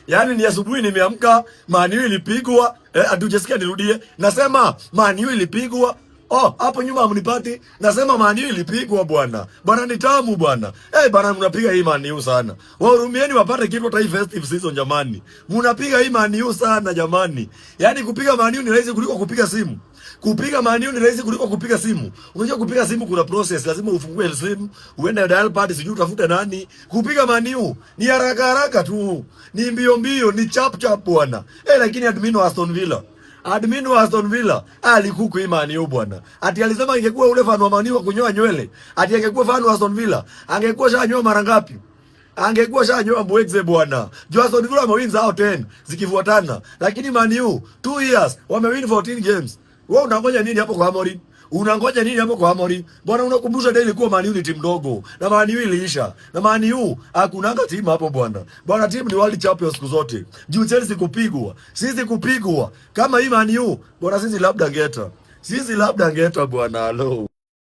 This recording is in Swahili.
Yaani ni asubuhi nimeamka, Man U ilipigwa, eh, hatujasikia nirudie. Nasema Man U ilipigwa. Oh, hapo nyuma hamnipati. Nasema Man U ilipigwa, bwana. Bwana, ni tamu, bwana. Eh, bwana, mnapiga hii Man U sana. Wahurumieni wapate kitu hata hii festive season, jamani. Mnapiga hii Man U sana, jamani. Yaani kupiga Man U ni rahisi kuliko kupiga simu. Kupiga Man U ni rahisi kuliko kupiga simu. Unajua kupiga simu kuna process, lazima ufungue simu, uende dial pad, sijui utafute nani. Kupiga Man U ni haraka haraka tu. Ni mbio mbio, ni chap chap, bwana. Eh, lakini admin wa Aston Villa, admin wa Aston Villa alikuku hii Man U, bwana. Ati alisema ingekuwa ule fan wa Man U wa kunyoa nywele, ati angekuwa fan wa Aston Villa, angekuwa shanyoa mara ngapi? Angekuwa shanyoa mbwekze, bwana. Juu Aston Villa wamewin zao 10 zikifuatana. Lakini Man U 2 years wamewin 14 games. Wewe unangoja nini hapo kwa Amorim? Unangoja nini hapo kwa Amorim? Bwana, unakumbusha daily kuwa Man U ni timu ndogo na Man U iliisha. Na Man U hakunanga timu hapo, bwana. Bwana, timu ni World Champions siku zote. Juu Chelsea kupigwa, sisi kupigwa. Kama hii Man U, bwana, sisi labda ngeta. Sisi labda ngeta, bwana, hello.